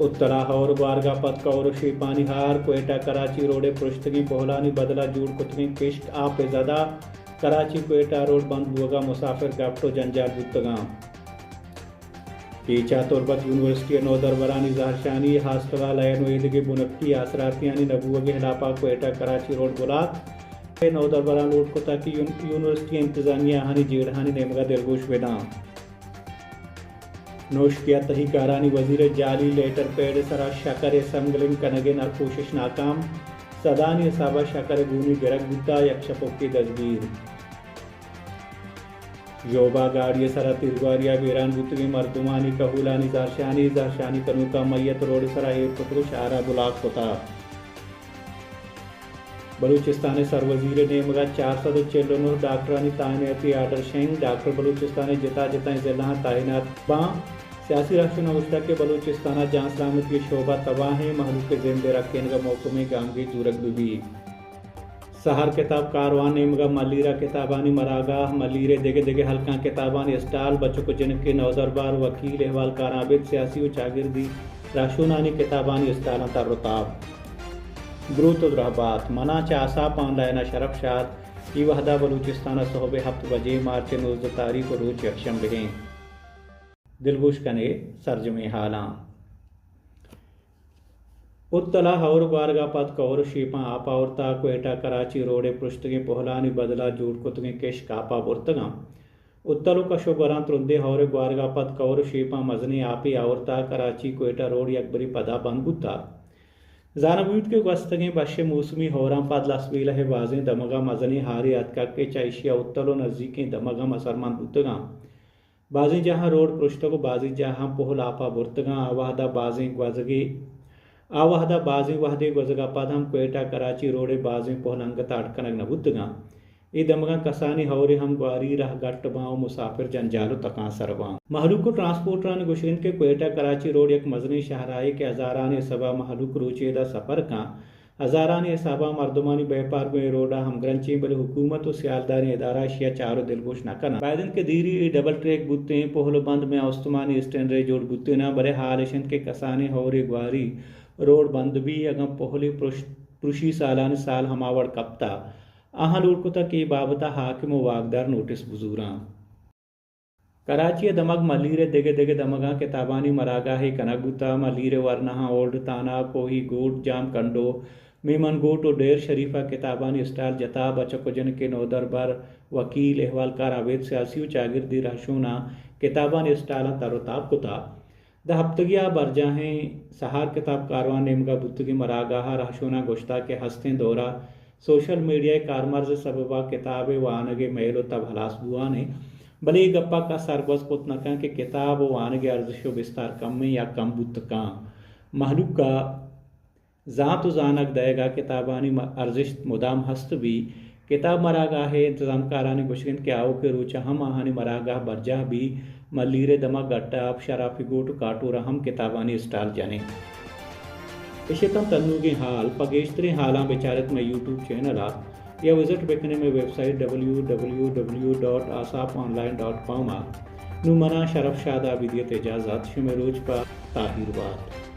اتل ءَ ہئور گوارگ ءَ پد کئور ءُ شیپانی ہار، کوئٹہ کراچی روڈ ءِ پرشتگیں پہلانی بدل ءَ جوڑ کتگیں کشک آپ ءِ زد ءَ، کراچی کوئٹہ روڈ بند بوگ ءَ مسافر گپٹ ءُ جنجال بوتگ اَنت۔ کیچ ءَ تربت یونیورسٹی ءِ نودربرانی زہرشانی، ہاسٹل ءِ لین ءُ ایدگہ بنکی آسراتیانی نہ بوگ ءِ ہلاپ ءَ کوئٹہ کراچی روڈ بلاک، نودربراں لوٹ کتگ کہ یون-، یونیورسٹی ءِ انتظامیہ آہانی جیڑہانی نیمگ ءَ دلگوش بہ داں۔ نوشکے ءَ تہی کارانی وزیر ءِ جعلی لیٹر پیڈ ءِ سرا شکر ءِ سمگلنگ کنگ ءِ نا-، کوشش ناکام، سدانی حساب ءَ شکر ءِ گونی گرگ بوتگ، یک شپوکے دزگیر۔ ژوب ءَ گاڑی ءِ سرا تیرگواری ءَ بیران بوتگیں مردمانی کہولانی زہرشانی، زہرشانی کنوکاں میت روڈ ءِ سرا ایر کتگ ءُ شہر ءَ بلاک کتگ۔ بلوچستان ءِ سروزیر ءِ نیمگ ءَ چار سد ءُ چل ءُ نُہ ڈاکٹرانی تعیناتی آرڈر شنگ، ڈاکٹر بلوچستان ءِ جتا جتائیں ضلعاں تعینات باں۔ سیاسی رہشوناں گوشتگ کہ بلوچستان ءِ جان سلامتی ءِ شعبہ تباہ ایں، مہلوک ءِ زند ءِ رکینگ ءَ محکمیں گامگیج زورگ بہ بیت۔ سحر کتاب کاروان نیمگ ءَ ملیر ءَ کتابانی مراگاہ، ملیر ءِ دگہ دگہ ہلکاں کتابانی اسٹال، بچک ءُ جنکے نودربر، وکیل، احوالکار عابد، سیاسی ءُ چاگردی رہشونانی کتابانی اسٹالاں تر ءُ تاب۔ دروت ءُ درہبات، من آں چہ آساپ آن لائن ءَ شرف شاد۔ اے وہد ءَ بلوچستان ءَ سہب ءِ ہپت بجے، مارچ ءِ نوزدہ تاریخ ءُ روچ یکشنبہ ایں۔ دلگوش کن ئے سرجمیں ہالاں۔ اتل ءَ ہئور گوارگ ءَ پد کئور ءُ شیپاں آپ آورتگ، کوئٹہ کراچی روڈ ءِ پرشتگیں پہلانی بدل ءَ جوڑ کتگیں کشک آپ ءَ برتگ اَنت۔ اتل ءُ کش ءُ گوراں ترندیں ہئور ءِ گوارگ ءَ پد کئور ءُ شیپاں مزنیں آپے آورتگ، کراچی کوئٹہ روڈ یکبرے پدا بند بوتگ۔ زانگ بوت کہ گوستگیں بش ءِ موسمی ہئوراں پد لسبیلہ ءِ بازیں دمگاں مزنیں ہارے اتکگ کہ چہ ایشی ءَ اتل ءُ نزیکیں دمگ ہم اثرمند بوتگ اَنت۔ بازیں جاہاں روڈ پرشتگ ءُ بازیں جاہاں پہل آپ ءَ برتگ اَنت۔ آ وہد ءَ بازیں گوزگے، آ وہد ءَ بازیں وہدے گوزگ ءَ پد ہم کوئٹہ کراچی روڈ ءِ بازیں پہل انگت ءَ اڈ کنگ نہ بوتگ اَنت۔ اے دمگاں کسانیں ہئورے ہم گواری، راہ گٹ باں ءُ مساپر جنجال ءُ تکانسر باں۔ مہلوک ءُ ٹرانسپورٹرانی گوشگ اِنت کہ کوئٹہ کراچی روڈ یک مزنیں شاہراہے کہ ہزارانی حساب ءَ مہلوک روچے ادا سپر کنت۔ ہزارانی حساب ءَ مردمانی بیپار گوں اے روڈ ءَ ہمگرنچ ایں، بلے حکومت ءُ سیالداریں ادارہ ایشی ءَ چار ءُ دلگوش نہ کن اَنت۔ باید اِنت کہ دیری اے ڈبل ٹریک بوتیں، پہل ءُ بند میاں استمانی اسٹینڈرے جوڑ بوتین اَنت، بلے ہال اِش اِنت کہ کسانیں ہئورے گواری روڈ بند بی، اگاں پہلے پرش-، پرشی سالانی سال ہما وڑ کپتہ۔ آہاں لوٹ کتگ کہ اے بابت ءَ حاکم ءُ واکدار نوٹس بزوراں۔ کراچی ءِ دمگ ملیر ءِ دگہ دگہ دمگاں کتابانی مراگاہے کنگ بوتگ۔ ملیر ءِ ورناہاں اولڈ تھانہ، کوہی گوٹ، جام کنڈو، میمن گوٹ ءُ ڈیر شریف ءَ کتابانی اسٹال جتگ۔ بچک ءُ جنکے نودربر، وکیل، احوالکار ابید سیاسی ءُ چاگردی رہشوناں کتابانی اسٹالاں تر ءُ تاب کتگ۔ دہ ہپتگی ءَ برجاہیں سہار کتاب کاروان نیمگ ءَ بوتگیں مراگاہ ءَ رہشوناں گوشتگ کہ ہستیں دور ءَ سوشل میڈیا ءِ کارمرز ءِ سبب ءَ کتاب ءِ وانگ ءِ میل ءُ تب ہلاس بوان اِنت، بلے اے گپ ءَ کس سرگوز کت نہ کنت کہ کتاب ءِ وانگ ءِ ارزش ءُ بستار کم اِنت یا کم بوت کنت۔ مہلوک ءَ زانت ءُ زانگ دئیگ ءَ کتابانی م-، ارزشت مدام ہست بی۔ کتاب مراگاہ ءِ انتظامکارانی گوشگ اِنت کہ آؤکیں روچ ءَ ہم آہانی مراگاہ برجاہ بی۔ ملیر ءِ دمگ گٹاپ، شرافی گوٹ ءُ کاٹور ءَ ہم کتابانی اسٹال جنیں۔ اش اتنت انوگیں ہال۔ پہ گیشتریں ہالاں بچار ات مئے یوٹیوب چینل ءَ یا وزٹ بکن ات مئے website W W W dot Asaap online dot com ءَ۔ نوں من آں شرف شاد ءَ بدیت اجازت، شمئے روچ پہ تاہیر بات۔